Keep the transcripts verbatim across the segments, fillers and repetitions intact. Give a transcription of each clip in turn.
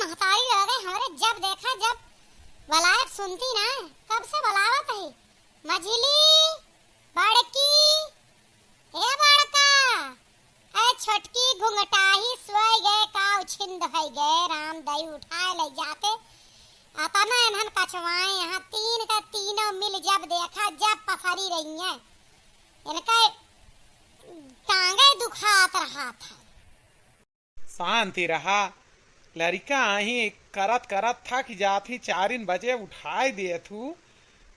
महतारी रह गई हमरे, जब देखा जब बलायब सुनती ना, कब से बलावत है। मझिली, बड़की, ए बड़का, ए छोटकी घुंघटाही सोई गए का उछिंद होई गए, राम दई उठाए ले जाके। अतना इन्हन कछवाए यहाँ तीन का तीनों मिल जब देखा जब पसरी रही हैं। इनका टांगे दुखात रहा था। शांति रहा। लरिका आही करत करत थक जात ही, चारिन बजे उठाई देत हू,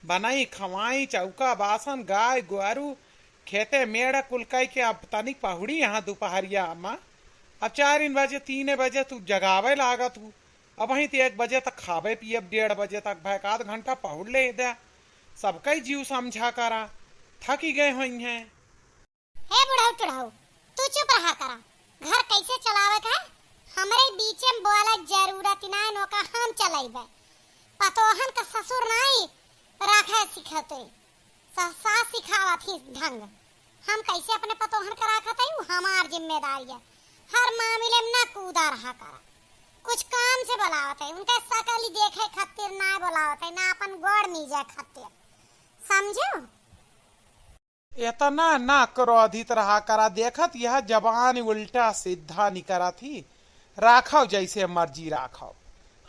बनई खवाई, चौका बासन, गाय गोरू, खेते मेड़ कुल कई के अब तनिक पहुड़ी यहाँ दुपहरिया मा। अब चारिन बजे, तीने बजे तू जगावे लागत हू। अबहीं ते एक बजे तक खाबे पियब, डेढ़ बजे तक भैक आध घंटा पहुड़ ले दे। सबकई जीव समझा करा, थकी गए होइहैं। हे बुढ़ऊ टुढ़ऊ, तू चुप रहा करा। घर कैसे चलावे का है, हमरे बीचे में बोला जरूरत नाई, नोका हम चलैबे। पतोहन का ससुर नाई राखे सिखते, स-, सास सिखावत ही ढंग। हम कैसे अपने पतोहन का राखत है, उ हमार जिम्मेदारी है। हर मामले में ना कूदा रहा करा। कुछ काम से बोलावत है, उनका सकल ही देखे खातिर ना बोलावत है, ना अपन गोड़ मीजे खातिर, समझो? एतना ना क्रोधित रहा करा, देखत यह जबान उल्टा सीधा निकरत ही। राखव जैसे मर्जी राखव,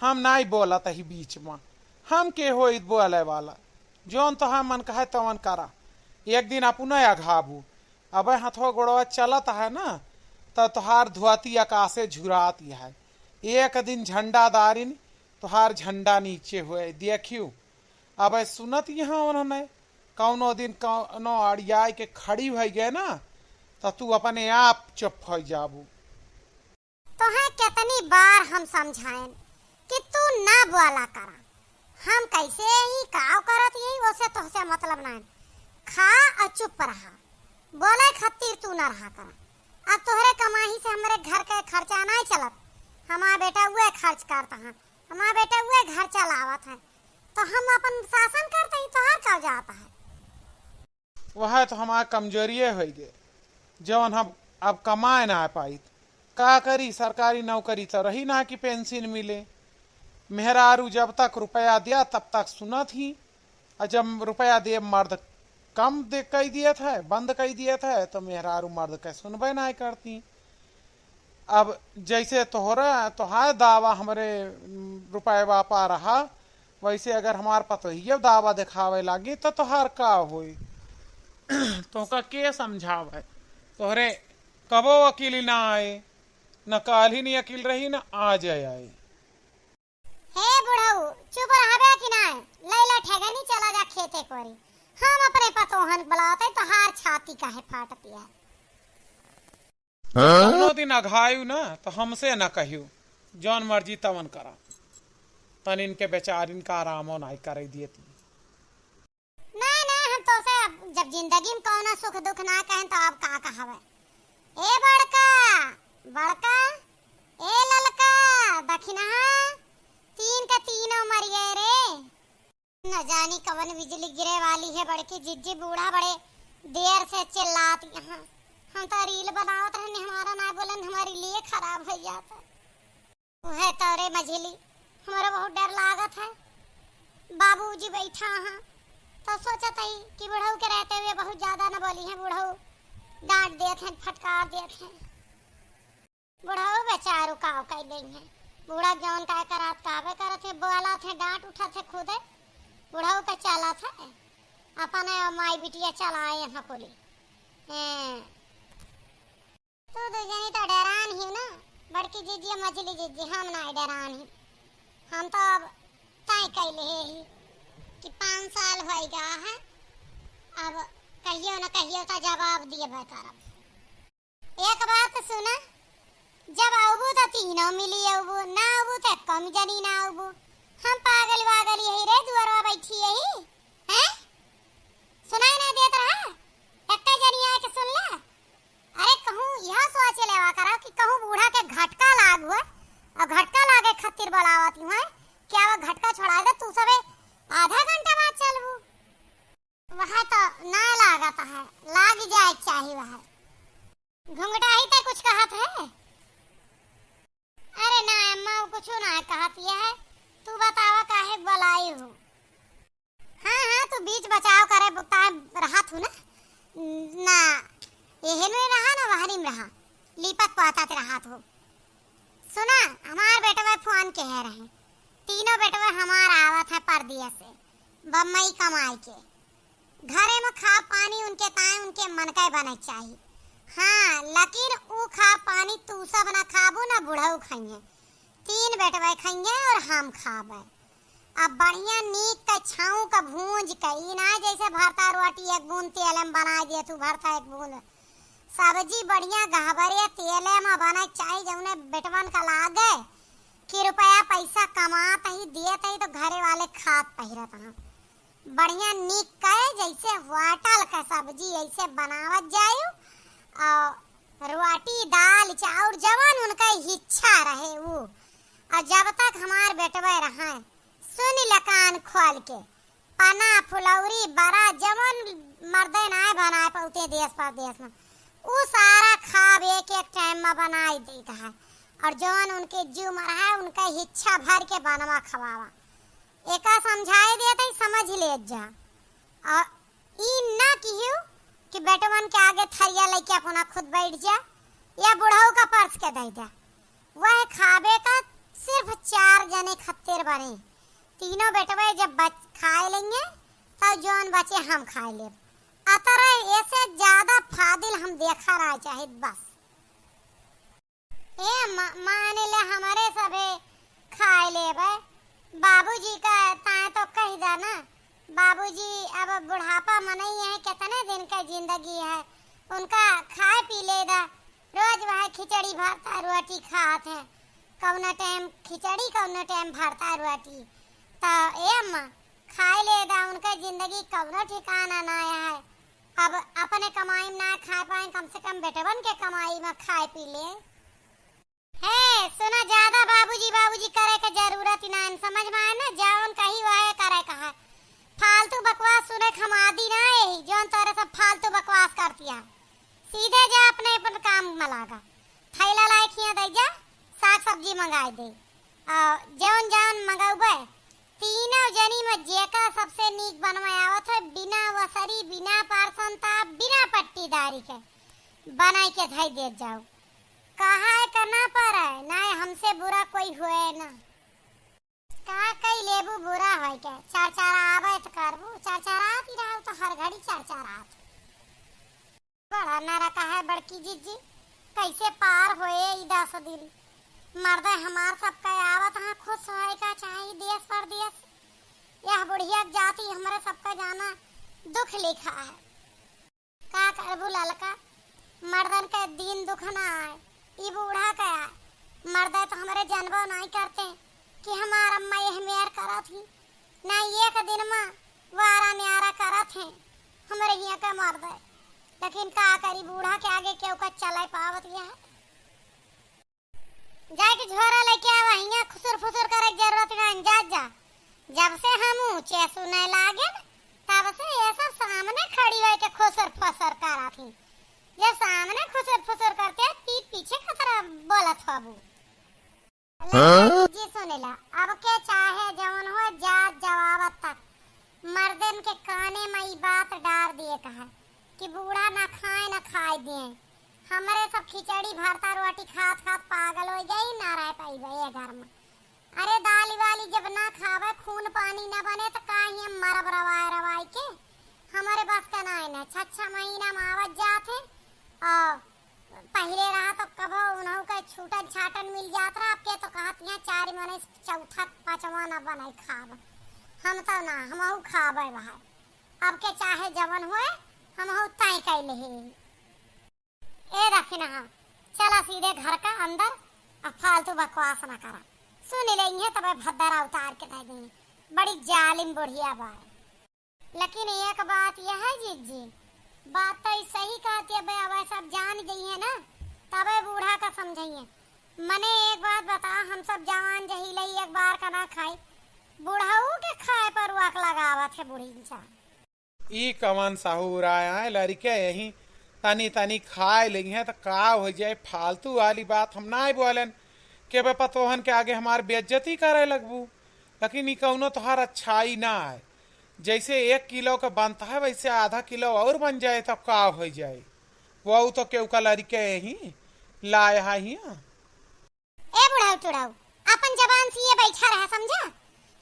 हम नाई बोलत ही बीच में। हम के होइत बोले वाला? जौन तोहार मन कहे तवन करा। एक दिन अपनो अघाबू। अबे हथवा गोड़वा चलत है ना, त तोहार धोती आकाशे झुरात है। एक दिन झंडा दारिन तोहार झंडा नीचे होए, देखियो। अबे सुनत यहाँ उन्होंने कौनो दिन कौनो अड़ियाई के खड़ी भई गए ना, त तू अपने आप चुप हो जाबू। तोहे कितनी बार हम समझाएन कि तू ना बोला करा, हम कैसे ही काव करत यही, ओसे तोहसे मतलब ना है। खा और चुप रहा, बोले खातिर तू ना रहा करा। अब तोहरे कमाई से हमरे घर के खर्चा नहीं चलत, हमार बेटा उहे खर्च करता है, हमार बेटा उहे घर चलावत है, तो हम अपन शासन करते ही, तोहार का जाता है? वह तो हमार कमजोरिये होई गे, जौन हम अब कमाए ना पाइत। का करी, सरकारी नौकरी तो रही ना कि पेंशन मिले। मेहरारू जब तक रुपया दिया तब तक सुनत ही, और जब रुपया दे मर्द कम दे कई दियत है, बंद कई दियत है, तो मेहरारू मर्द के सुनबे ना करती। अब जैसे तोहरा, तोहार दावा हमरे, उम, रुपया पा रहा, वैसे अगर हमार पतोहियो दावा देखावे लागी, तो तोहार का होई? तोहका के समझावे? तोहरे कबो अकिल ना आए, न काल्हि नहीं अकिल रही, न आज आए। हे बुढ़ऊ, चुप रहबे कि नाय? लैला ठेगनी चला जा खेते कोरी। हम अपने पतोहन बुलावत है, तोहार छाती काहे फाटती है? हाँ? कौनो दिन अघायु ना, तो हमसे ना कहियो, जौन मर्जी तवन करा। तनिन के बेचारिन का आरामो नाई करे दिए ती। ना, ना, हम तोसे अब जब जिंदगी में कौनो सुख दुख ना कहें, तो अब का कहवे? ए बड़का, बड़का, ए ललका, दखिनहा, तीन का तीनों मरिए रे। न जानी कवन बिजली गिरे वाली है, बड़की जिज्जी बूढ़ा बड़े देर से चिल्लात यहाँ। हम तो रील बनावत रहनी, हमारा ना बोलन, हमारी लिए खराब हो जाता। उहे तोरे मझिली, हमरो बहुत डर लागत है। बाबूजी बैठा हाँ, तो सोचत हई कि बुढ़ऊ के रहते हुए बहुत ज्यादा न बोली हैं, बुढ़ऊ डांट देत हैं, फटकार देत हैं। बुढ़ऊ बेचारू काव कई देई हैं, बूढ़ा जौन काय करात कावे करत है, बोलत है, डांट उठत है खुदे, बुढ़ऊ के चलत है, अपने माई बिटिया चलाए हैं कुली। हैं। तू दू जनी तो डेरान ही ना, बड़की जिज्जी, मझली जिज्जी, हम ना डेरान ही। हम तो अब तय कैले ही कि पाँच साल होई गया है, अब कहियो न कहियो तो जवाब दिए करब। एक बात सुना, जब अउबू तो तीनों मिली अउबू, ना अउबू तो एको जनी ना अउबू। हम पागल वागल यही रे दुअरवा बैठी यही, हैं? सुनाई ना देत रहा? एक्का जनी आके सुन ला। अरे कहूँ यह सोच लेवा करा कि कहूँ बूढ़ा के घटका लाग हुआ और घटका लागे खातिर बुलावत हुआ है, क्या वो घटका छोड़ा दे, तू सबे आधा घंटा बाद चलबू। वह तो ना लागत है, लाग जाए चाही वह। घुंघटाही ते कुछ कहत है? अरे ना अम्मा, वो कुछ ना कहत यह है, तू बतावा काहे बोलाई हो? हाँ, हाँ, तू बीच बचाव करे बुता रहत हूँ ना, ना, यही में रहा ना, वहरी में रहा, लीपत पातत रहत हो। सुना, हमार बेटवा फोन के है रहे, तीनों बेटवा हमार आवत है परदेस से, बम्बई कमाई के। घरे में खा पानी उनके ताए उनके मन का बने चाही। हाँ, लेकिन ऊ खा पानी तू सब ना खाबू ना बुढ़ऊ खइहें। तीन बेटवे खइहें और हम खाबे। अब बढ़िया नीक के छाऊ का भूंज के, ई ना जैसे भरता रोटी एक बूंद तेल में बनाए दे तू, भरता एक बूंद सब्जी बढ़िया गहबरे तेले में बने चाही, जौने बेटवन का लागे कि रुपया पैसा कमात ही देत ही तो घरे वाले खात पहिरत हैं। बढ़िया नीक के जैसे होटल का सब्जी ऐसे बनावत जायु, और रोटी दाल चाउर जवन उनका इच्छा रहे ऊ, और जब तक हमार बेटवे रहे सुन ल कान खोल के, पना फुलौरी बड़ा जवन मर्दे नाय बनाए पौते देश परदेश में, ऊ सारा खाब एक एक टाइम में बनाई देत है, और जवन उनके जीव में रहे उनका इच्छा भर के बनवा खवावा। एका समझाए देत ही, समझ लेत जा। और ई ना किहू कि बेटवन के आगे थरिया लइके अपना खुद बैठ जा या बुढ़ऊ का परस के दे दे। वह खाबे का सिर्फ चार जने खत्तिर बने। तीनों बेटवे जब बच-, खाए लेंगे, तब जौन बचे हम खाए लेब। अतरे ऐसे ज्यादा फादिल हम देखा ना चाहित बस। ए म-, मान ले हमरे सभे खाए लेबे। बाबूजी का ताए तो कह दा ना, बाबूजी अब बुढ़ापा मनई है, कितने दिन का जिंदगी है, उनका खाए पी ले दा। रोज वह खिचड़ी भरता रोटी खात है, कौनो टाइम खिचड़ी कौनो टाइम भरता रोटी। तो ए अम्मा, खाए ले दा, उनका जिंदगी कौनो ठिकाना ना है। अब अपने कमाई में ना खाए पाए, कम से कम बेटवन के कमाई में खाए पी ले। हे, सुना, ज्यादा बाबूजी, बाबूजी करे के जरूरत ही ना है, समझ में आए ना? जौन कही वह करे कहा। फालतू बकवास सुने के हम आदी ना यही, जौन तोरे सब फालतू बकवास करतिया। सीधे जा अपने, अपन काम में लागा। थैला लाए खिया दे जा, साग सब्जी मंगाए दे। आ, जौन जौन मंगौबे, तीनों जनी में जेका सबसे नीक बनवे आवत है, बिना वसरी, बिना पारसन ताप, बिना पट्टीदारी के बनाई के धई देत जाओ। कहा है का ना पर है, ना हमसे बुरा कोई हुए ना। का कई लेबू बुरा होय के? चरचरावे त करबू, चरचरात ही रहू त हर घड़ी चरचरात। बड़ा नरक है बड़की जिज्जी, कैसे पार होए ई दस दिन? मर्दे हमार सबके आवत हाँ खुश होए का चाही देश परदेश। यह बुढ़िया के जाति हमरे सबका जाना दुख लिखा है। का करबू ललका, मर्दन के दिन दुख ना आए, ई बूढ़ा के आए। मर्दे तो हमरे जनबो नाई करते कि हमार अम्मा यह मेर करत ही, ना एक दिन मा वारा न्यारा करत हैं हमरे हियाँ के मर्दे। लेकिन का करी, बूढ़ा के आगे केहू का चले पावत यह। जाए के झोरा लेके आवा, हियाँ खुसुर फुसुर करे के जरूरत ना, जा, जा। जब से हम ऊँचे सुने लागे न, तब से ये सब सामने खड़ी होए के खुसुर फुसुर करत ही। जब सामने खुसुर फुसुर करते हैं, पीठ पीछे खतरा बोलत होबू। हाँ? जी सुने ला, अब के चाहे जवन हो, जात जवाबत तक मर्दन के काने में ई बात डार दिए कहा कि बूढ़ा ना खाए ना खाए दिए। हमरे सब खिचड़ी भरता रोटी खात खात पागल हो गई, ना रह पाइबे ये घर में। अरे दाली वाली जब ना खावे, खून पानी ना बने, त काहे हम मरब रवाए रवाए के? हमरे बस का ना है ना, छह छह महीना में आवत जात है और पहिले रहा तो कबो उन्हों के छूटन छाटन मिल जात रहा, अब के तो कहत यहाँ चार मने चौथा पाँचवा ना बनाई खाब। हम तो ना, हमहू खाबे भाई। अब के चाहे जवन होए, हमहू तय कैले ही। ए दखिनहा, चला सीधे घर का अंदर, अब फालतू बकवास ना करा। सुन लेंगे तबे भद्दरा उतार के दे देंगे। बड़ी जालिम बुढ़िया बाय। लेकिन एक बात यह है जिज्जी, बात तो ई सही कहती है बे, अब सब जान गई है ना, तबे बूढ़ा का समझाइए। मने एक बात बता, हम सब जवान जहीले एक बार का ना खाई, बुढ़ऊ के खाए पर वक लगावत है बुढ़ी इंसान। ई कवन सहूर आय, आय लड़के यही तनी तनी खाए लेइहें त का हो जाए, फालतू वाली बात हम नाय बोलेन। के बे पतोहन के आगे हमार बेइज्जती करे लगबू। लेकिन ई कौनो तोहार अच्छाई ना है। जैसे एक किलो के बनता है, वैसे आधा किलो और बन जाए तो का हो जाए? वो तो केहू का लड़के ही लाए हा हियाँ। ए बुढ़ऊ टुढ़ऊ, अपन जबान सिए बैठा रहा, समझा?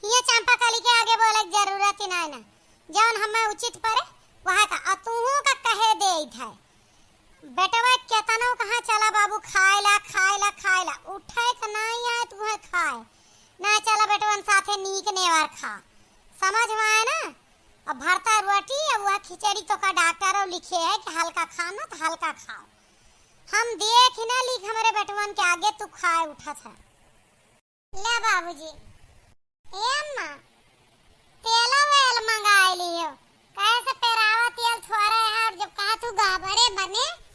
हियाँ चंपा कली के आगे बोले के जरूरत ही नाय ना। जौन हमें उचित पड़े, वह का, आ तूहू का कहे देइत है। बेटवा केतनो कहा, "चला बाबू, खाए ला, खाए ला, खाए ला," उठे के नाई आए, तूहे खाए ना। चला बेटवन साथे नीक नेवर खा, समझ में आए ना? अब भरता रोटी, अब वह खिचड़ी तो का डॉक्टर लिखे है कि हल्का खाना तो हल्का खाओ। हम देख ही ना लीक हमरे बेटवन के आगे तू खाए उठत है। ले बाबूजी, ए अम्मा, तेल वेल मंगाए लियो, कहे से पेरावा तेल थोड़े है, और जब कहा तू गाबड़े बने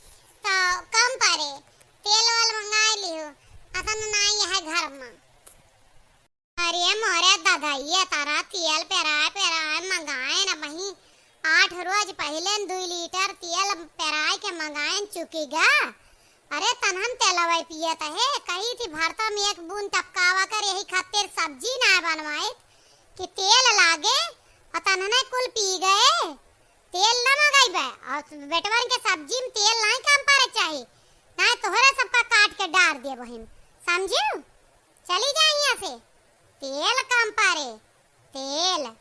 तो कम पड़े, तेल वेल मंगाए लियो, अतन नाई है घर में। अरे मोरे दादा, ये तारा तेल पेराए पेराए मंगाए ना बही, आठ रोज पहिले दुई लीटर तेल पेराए के मंगाए चुकी गा। अरे तनहन तेलवे पियत है, कही थी भरता में एक बूंद टपकावा कर, यही खातिर सब्जी ना बनवाइत कि तेल लागे, और तनहने कुल पी गए। तेल ना मंगाइबे, और बेटवन के सब्जी में तेल नाई कम पड़े चाही, नाई तोहरे सबका काट के डार देब हम, समझियो? चली जा हियाँ से, तेल कम पड़े, तेल।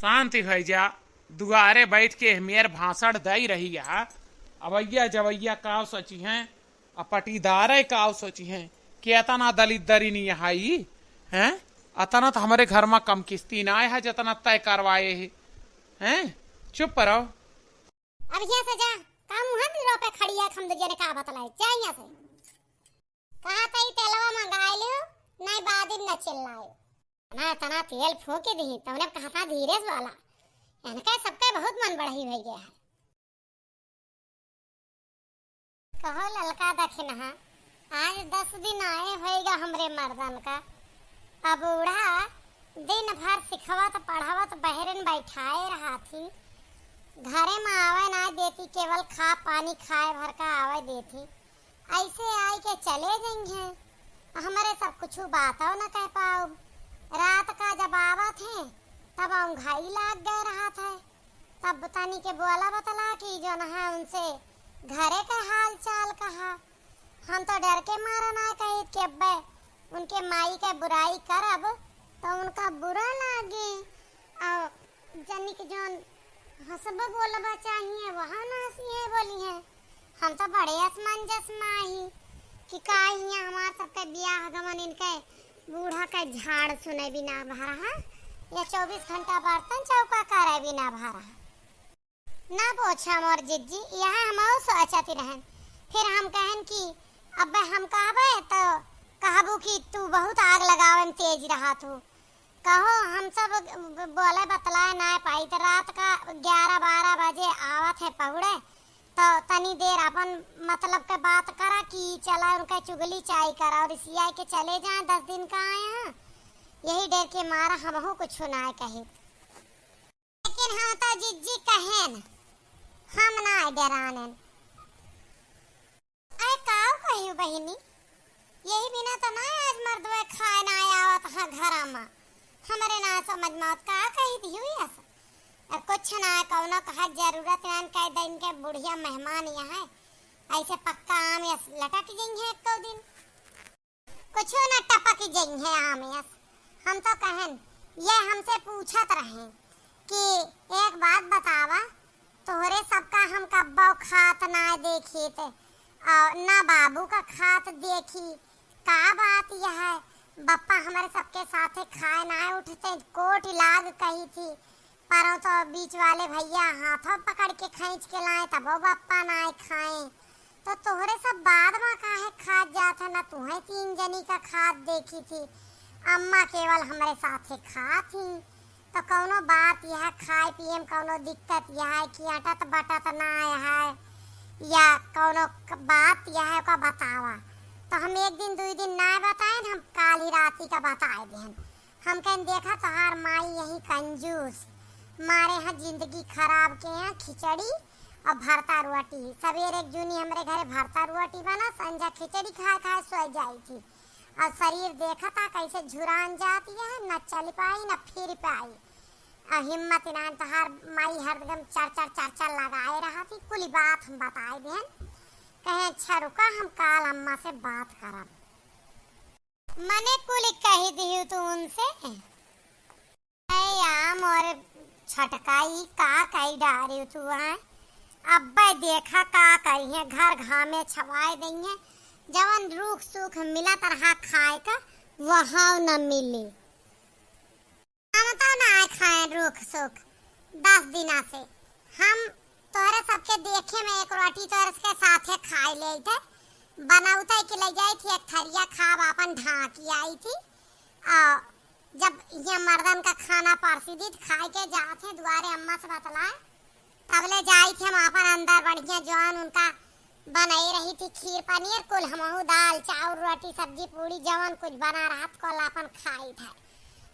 शांति भई जा, दुआरे बैठ के मेर भाषण दई रही है। अवैया जवैया काव सोची हैं, आ पटीदारे काव सोची हैं कि अतना दलिद्दरी नहीं है ई, हैं? अतना तो हमरे घर में कम किस्ती ना आए है, जतना तय करवाए है, हैं? चुप रहो। अब हियाँ से जा, का मुँह दिलो पे खड़ी है, हम दू जने का बतलाई, जा हियाँ से। कहा तई तेलवा मंगाए लियो, नहीं बाद में न चिल्लायो। ना इतना तेल फूंक दिही, तौने कहा था धीरे से वाला। इनके सबके बहुत मन बढ़ई होई गया है। कहो ललका दखिनहा, आज दस दिन आए होइगा हमरे मर्दन का। अब बूढ़ा दिन भर सिखवत पढ़वत बहरन बैठाए रहा थी, घरे में आवे ना देती, केवल खा पानी खाए भर का आवे देती। ऐसे आई के चले गई हैं, हमरे सब कुछ बातो न कह पाउब। रात का जब आवत हैं, तब औंघाई लाग गए रहत है। तब तनी के बोला बतला कि जौन है उनसे घरे के हाल चाल कहा। हम तो डर के मारा ना कही कि अब्बे उनके माई के बुराई करब तो उनका बुरा लागे। और जनी के जौन हंसबे बोलबे चाहिए, वहाँ ना हंसी है बोली है। हम तो बड़े असमंजस में आई कि का हियाँ हमार सबके बियाह गमन इनके बूढ़ा के झाड़ सुने बिना भरा है, या चउबीस घंटा बर्तन चौका करे बिना भरा है। ना पूछा मोर जिज्जी, यह हम सोचत रहन। फिर हम कहन कि अब्बे हम कहबे तो कहबू कि तू बहुत आग लगावे में तेज रहत हो। कहो, हम सब ब-, बोले बतलाए ना पाई, तो रात का ग्यारह बारह बजे आवत है पहुड़े, तो तनी देर अपन मतलब के बात करा कि चला उनके चुगली चाय करा और रिसिया के चले जाए, दस दिन का आए हैं, यही डर के मारा हमहू कुछ ना कहे। लेकिन हम तो जिज्जी कहेन, हम ना डरानेन। अरे काऊ कहियो बहिनी, यही बिना तो ना आज मर्दवे खाए ना आवत हा घरा मा। हमरे ना समझ मा आवत का कही दियो यस। अब कुछ ना कौनो कहा जरूरत ना कह दे इनके बुढ़िया मेहमान यहाँ है। ऐसे पक्का आम यस लटक गई है एको दिन। कुछो न टपक जइहे आम यस। हम तो कहन, ये हमसे पूछत रहे कि एक बात बतावा, तोहरे सबका हम कब्बो खात ना देखी थे, और ना बाबू का खात देखी, का बात यह है? बप्पा हमरे सबके साथे खाए ना उठते, कोट लाग कही थी, परों तो बीच वाले भैया हाथों पकड़ के खींच के लाए, तबो बप्पा ना खाए। तो तोहरे सब बाद मा काहे खात जात है? ना तुहे तीन जनी का खात देखी थी, अम्मा केवल हमरे साथे खात ही। तो कौनो बात यह खाए पिए में कौनो दिक्कत यह है कि अटत बटत ना है या कौनो क-, बात यह है का बतावा। तो हम एक दिन दुई दिन ना बताएन, हम काल ही राती का बताए देहन। हम कहन, "देखा, तोहार माई यही कंजूस, मारे यहाँ जिंदगी खराब के यहाँ खिचड़ी और भरता रोटी, सबेरे एक जूनी हमरे घरे भरता रोटी बना, संझा खिचड़ी खाए खाए सोए जाई थी। और शरीर देखा था कैसे झुरान जाती है, न चल पाई न फिर पाई। और हिम्मत ना तहार माई हरदम चर चर चर चर लगाए रहा थी। कुली बात हम बताए देन। कहे, "अच्छा रुका, हम काल अम्मा से बात करब।" मने कुली कही दिहु तू उनसे? ए या मोरे छटका, ई का कही डारिउ तू, हैं? अब्बे देखा का करिहें, घर घामे छवाए दइहें। जवन रूख सूख मिलत रहा खाए का, वहाँ न मिली। हम तो ना खाए रूख सूख दस दिना से। हम तोहरे सबके देखे में एक रोटी तोहरे सबके साथे खाए ले थे, बनौते कि ले जाई थी एक थरिया खाब आपन ढाकी आई थी। आ जब ये मर्दन का खाना परसी दी, खाए के जात है दुआरे अम्मा से बतलाए, तबले जाई थे हम आपन अंदर बढ़िया जौन उनका बनाई रही थी खीर पनीर कुल, हमहू दाल चाउर रोटी सब्जी पूड़ी जौन कुछ बना रहत कुल आपन खाई थे।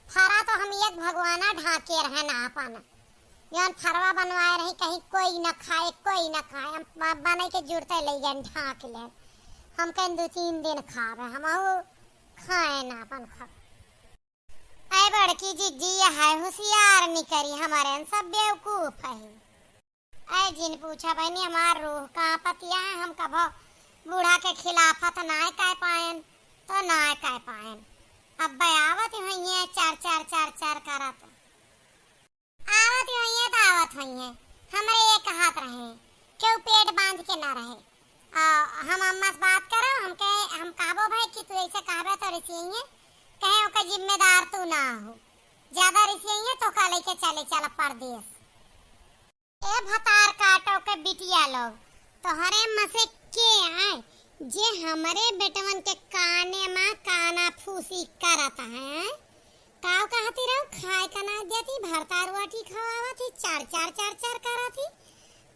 फरा तो हम एक भगवाना ढाके रहन आपन, जौन फरवा बनवाए रही कहीं कोई न खाए, कोई न खाए। हम ब-, बनाई के जुड़ते ले गए ढाक ले। हम कहें दो तीन दिन खाब, हमहू खाए ना आपन खाब। ऐ बड़की जिज्जी, यह है होशियार निकरी, हमारे न सब बेवकूफ है। ऐ जिन पूछा बहनी, हमार रूह कांपत या है, हम कभो बूढ़ा के खिलाफत नाय कह पाएन, तो नाय कह पाएन। अब्बे आवत हुइये चर चर चर चर करत। आवत हुइये तो आवत हुइये, हमरे ये कहत रहे, केहू पेट बांध के ना रहे। आ, हम अम्मा से बात करो, हम कहे, हम कहबो भाई कि तू ऐसे कहबे तो रिसिये, कहे ओकर जिम्मेदार तू ना हो, ज्यादा रिसिये तो का लेके चले चल परदेस। ए भतार काटो के बिटिया लोग, तोहरे अम्मा से के आए जे हमरे बेटवन के काने मा काना फूसी करत है? काव कहती रहो, खाए का ना देती, भरता रोटी खवावत ही, चर चर चर चर करत ही।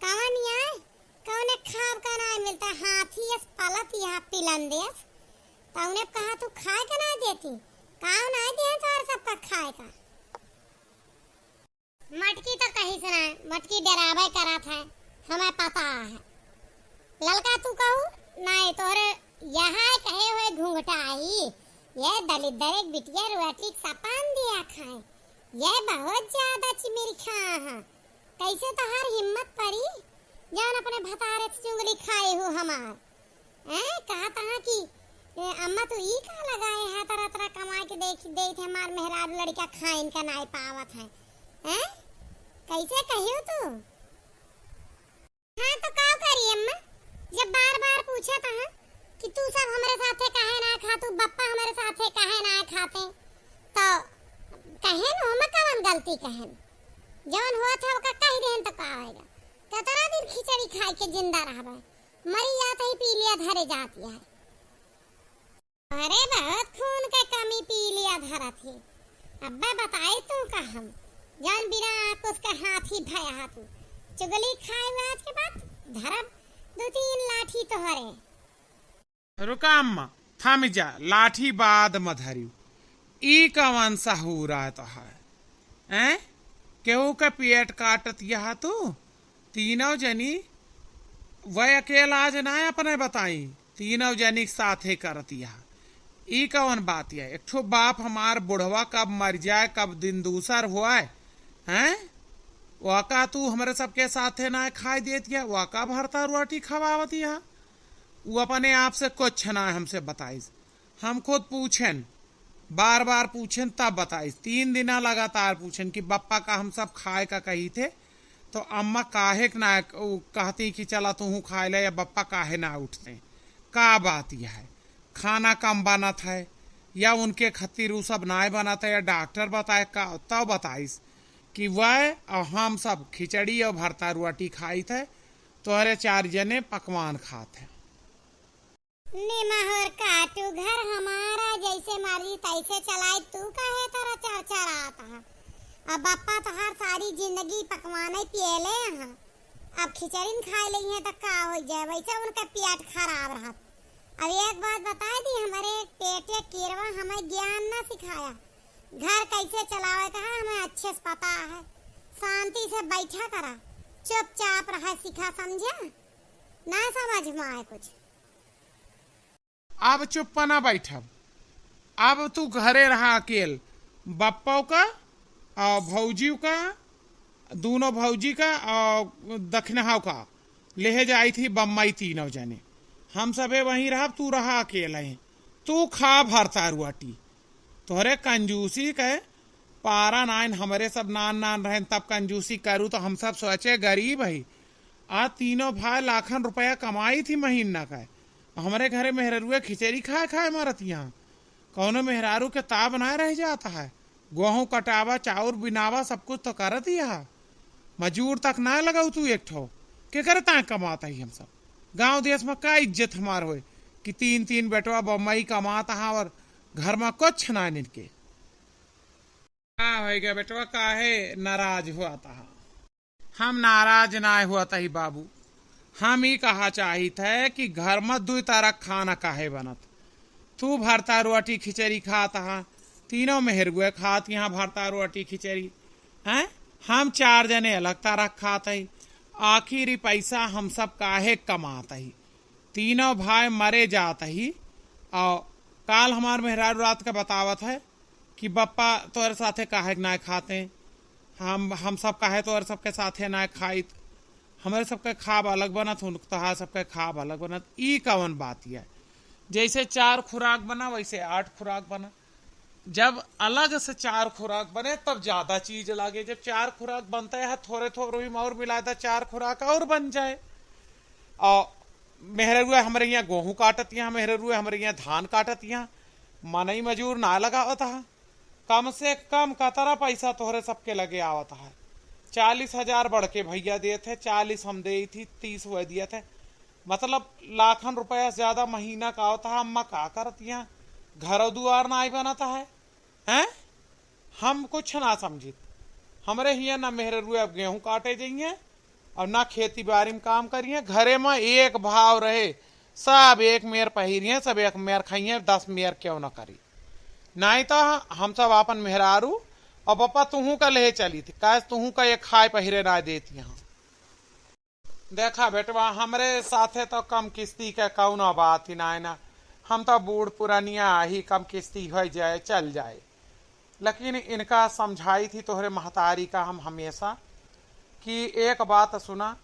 कवन आए? कौने खाब का ना मिलता? हाथी अस पलत यहाँ पिलन देस। तौने कहा तू खाए का ना देती? काव ना दे तोहर सबका खाए का? मटकी तो कहीं से ना, मटकी डरावे करत है, हमें पता है। ललका तू कहू, नहीं तोहरे यहाँ कहे हुए घूंघटा आई, ये दलिद्दर एक बिटिया रोटी सपान दिया खाए, ये बहुत ज्यादा चिमिरखा है। कैसे तोहार हिम्मत परी, जौन अपने भतारे से चुंगली खाए हो हमार? हैं? कहत हा कि, ए, अम्मा तू ई का लगाए है, तरह तरह कमा के देख, देख हमार मेहरारू लड़का खाइन का नाय पावत है। हैं? कैसे कहियो तू? हाँ तो का करी अम्मा, जब बार बार पूछत हा कि तू सब हमरे साथे काहे ना खातू, बप्पा हमरे साथे काहे ना खाते, तो कहेन ओमे कवन गलती कहेन, जौन होत है ओका कह देहन तो का होएगा? कितना दिन खिचड़ी खाए के जिंदा रहबे? मरी जात ही पीलिया धरे जाती है। अरे बहुत खून के कमी पीलिया धरत ही। अब्बे बताई तू का हम, जौन बिना आँख उसके हाथी भया तू। चुगली खाए हुए आज के बाद धरब दो तीन लाठी तोहरे। रुका अम्मा, थम जा, लाठी बाद म धरियो। ई कवन सहूर आय तोहार? हैं? केहू के पेट काटत यह तू? तीनों जनी, वह अकेला आज ना अपने बताई, तीनों जनी के साथे करत यह। ई कवन बात है? एक ठो बाप हमार बुढ़वा कब मर जाए, कब दिन दूसर होए, हैं? वका तू हमरे सबके साथे ना खाए देत यह, वका भरता रोटी खवावत यह। उ अपने आप से कुछ ना हमसे बताइस। हम खुद पूछेन, बार बार पूछेन तब बताइस। तीन दिना लगातार पूछेन कि बप्पा का हम सब खाए का कही थे, तो अम्मा काहे क ना उ कहती कि चला तू खाए ले, या बप्पा काहे ना उठते? का बात यह है? खाना कम बनत है या उनके खातिर उ सब नाय बनत है या डॉक्टर बताए का? तब बताइस कि वह और हम सब खिचड़ी और भरता रोटी खाई थे, तोहरे चार जने पकवान खात है। निमहुर काटू, घर हमारा, जैसे मर्जी तैसे चलाई, तू काहे तरह चरचरात हा? अब बप्पा तोहार सारी जिंदगी पकवाने पियले हा, अब खिचड़िन खाए लइहे त का हो जाए, वैसे उनका पेट खराब रहत। अब एक बात बताए दी, हमरे पेटे कीड़वा हमें ज्ञान ना सिखाया, घर कैसे चलावे का है, हमें अच्छे से पता है। शांति से बैठा करा, चुपचाप रहा सीखा, समझा? ना समझ में आए कुछ। अब चुप्पा ना बैठब, अब तू घरे रहा अकेल। बप्पो का और भौजी का, दूनों भौजी का और दखिनहा का लेहे जाइत ही बम्बई तीनों जने। हम सबे वहीं रहब, तू रहा अकेले। तू खा भरता रोटी। तोहरे कंजूसी के पारा नाइन, हमरे सब नान नान रहेन तब कंजूसी करू तो हम सब सोचे गरीब है। आ तीनों भाई लाखन रुपया कमाइत ही महीना का, हमरे घरे मेहररुए खिचड़ी खाए खाए मरत यहाँ। कौनो मेहरारू के ताब ना रह जात है। गोहूँ कटावा, चाउर बिनावा, सब कुछ तो करत ही है। मजूर तक ना लगाऊ तू एक ठो, के करे ताए कमात ही हम सब। गाँव देश में का इज्जत हमार होए कि तीन तीन बेटवा बम्बई कमात हा और घर में कुछ ना इनके। का होइगा बेटवा, काहे नाराज हुआ था? हम नाराज ना हुआ तही बाबू, हम ई कहा चाहित है कि घर में दुई तरह खाना काहे बनत? तू भरता रोटी खिचड़ी खात हा, तीनों मेहरुए खात यहाँ भरता रोटी खिचड़ी, हैं? हम चार जने अलग तरह खात ही, आखिर ई पैसा हम सब काहे कमात ही? तीनों भाई मरे जात ही। और काल हमार मेहरारू रात का बतावत है कि बप्पा तोहरे साथे काहे के नाय खाते, हम हम सब काहे तोहरे सबके साथे नाय खाइत? हमरे सबके खाब अलग बनत, उनके तोहार सबके खाब अलग बनत, ई कवन बात है? जैसे चार खुराक बना वैसे आठ खुराक बना। जब अलग से चार खुराक बने तब ज्यादा चीज लागे। जब चार खुराक बनता है थोरे थोरे ही में और मिला दे, चार खुराक और बन जाए। और मेहररुआ हमरे यहाँ गोहूँ काटत यहाँ, मेहररुआ हमरे यहाँ धान काटत यहाँ, मनई मजूर ना लगावत हा। कम से कम कतरा पैसा तोहरे सबके लगे आवत है? चालीस हजार बड़के भैया देत है, चालीस हम देइत ही, तीस वह दियत है। मतलब लाखन रुपया से ज्यादा महीना का आवत है। अम्मा का करत यहाँ? घर दुआर ना आई बनत है, हैं? हम कुछ ना समझित। हमरे हियाँ ना मेहररुए अब गेहूँ काटे जइहें और ना खेती बाड़ी में काम करिहें। घरे में एक भाव रहे, सब एक मेर पहिरिहें, सब एक मेर खइहें, दस मेर क्यों ना करी। नाहीं तो हम सब आपन मेहरारू और बप्पा तुहूँ का लेहे चलित, काहे तुहूँ का एक खाए पहिरे ना देत यहाँ। देखा बेटवा, हमरे साथे तो कम किस्ती के कौनो बात ही नाय ना। हम तो बूढ़ पुरनिया ही, कम किस्ती होइ जाए, चल जाए। लेकिन इनका समझाइत ही तोहरे महतारी का हम हमेशा कि एक बात सुना,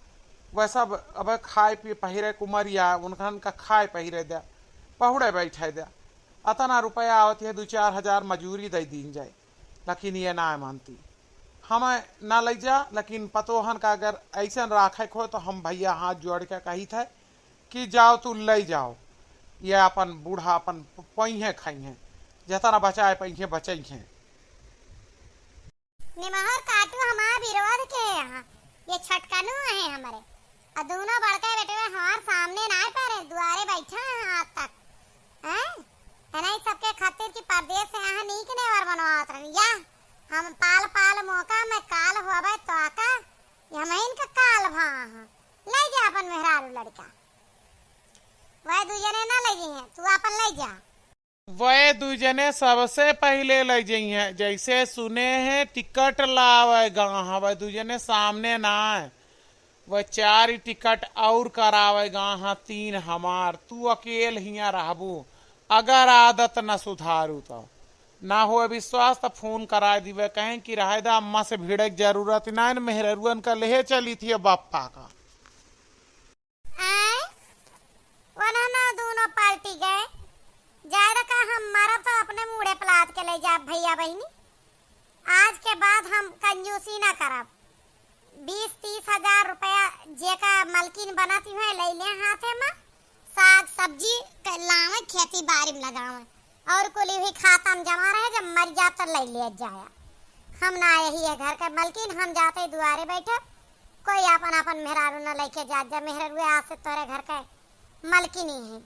वह सब अब खाए पी पहिरे के उमरिया, उनकन का खाए पहिरे द्या, पहुड़े बैठे द्या। अतना रुपया आवत है, दू चार हजार मजूरी दे दीन जाए। लेकिन ये ना मानती, हमें ना लइ जा। लेकिन पतोहन का अगर ऐसन राखे को हो तो हम भैया हाथ जोड़ के कहित है कि जाओ तू लइ जाओ, ये अपन बूढ़ा अपन पइहें खइहें, जतना बचाए पइहें बचइहें। निमहर काटू हमार विरोध के यहाँ, ये छटकनू है हमरे। आ दूनो बड़का बेटवा हमार सामने नाय परे, दुआरे बैठा है आज तक। हैं? एनही सबके खातिर कि परदेस से यहाँ नीक नेवर बनवावत रहन। या हम पाल पाल मौका में काल होवे तो आका, ये हमहिन के काल भा हाँ। लइ जा अपन मेहरारू लड़का। वह दू जने ना लइ जइहें, तू अपन लइ जा। वह दू जने सबसे पहिले लइ जइहें, जैसे सुने हैं टिकट लावे गा हाँ, वह दू जने सामने ना आए। वह चार टिकट और करावे गा हाँ, तीन हमार, तू अकेल हियाँ रहबू। अगर आदत न सुधारू तो ना होए विश्वास तो फोन कराए दिवे, कहें कि रहे दा, अम्मा से भिड़े के जरूरत ना है, मेहररुअन का लेहे चलित ही बप्पा का। आए, ओनहना दूनो पलटी गए। जाए दा का हम मरब तो अपने मूड़े पलाद के लइ जाब भैया बहिनी। आज के बाद हम कंजूसी ना करब। बीस तीस हजार रुपया जेका मलकिन बनत हुए लइ ले हाथे में, साग सब्जी क-, लावे खेती बाड़ी में लगावे। और कुली हुई खाता में जमा रहे, जब मर जात त लइ ले जाया। हम ना यही है घर के मलकिन, हम जाते दुआरे बैठे, कोई आपन आपन मेहरारू न लइके जात जा। मेहरारू आज से तोरे घर के मलकिन ही है,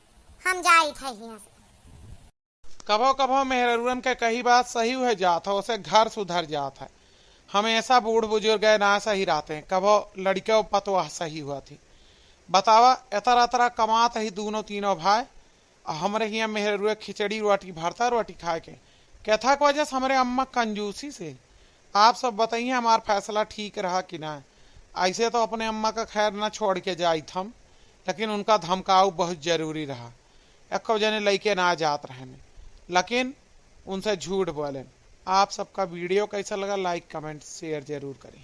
हम जाइत है हियाँ से। कभो कभो मेहररुअन के कही बात सही हुए जात है, उसे घर सुधर जात है। हमेशा बूढ़ बुजुर्ग है ना सही रहते हैं, कभो लड़के पतोह सही हुआ थी। बतावा, एतरा एतरा कमात ही दूनो तीनों भाई, आ हमरे हियाँ मेहररुए खिचड़ी रोटी भरता रोटी खाए के। कैथा के वजह से हमरे अम्मा कंजूसी से। आप सब बताइए हमार फैसला ठीक रहा कि ना? ऐसे तो अपने अम्मा का खैर ना छोड़ के जाइत हम, लेकिन उनका धमकाऊ बहुत जरूरी रहा। एको जने लइके ना जात रहने, लेकिन उनसे झूठ बोलेन। आप सबका वीडियो कैसा लगा, लाइक, कमेंट, शेयर जरूर करें।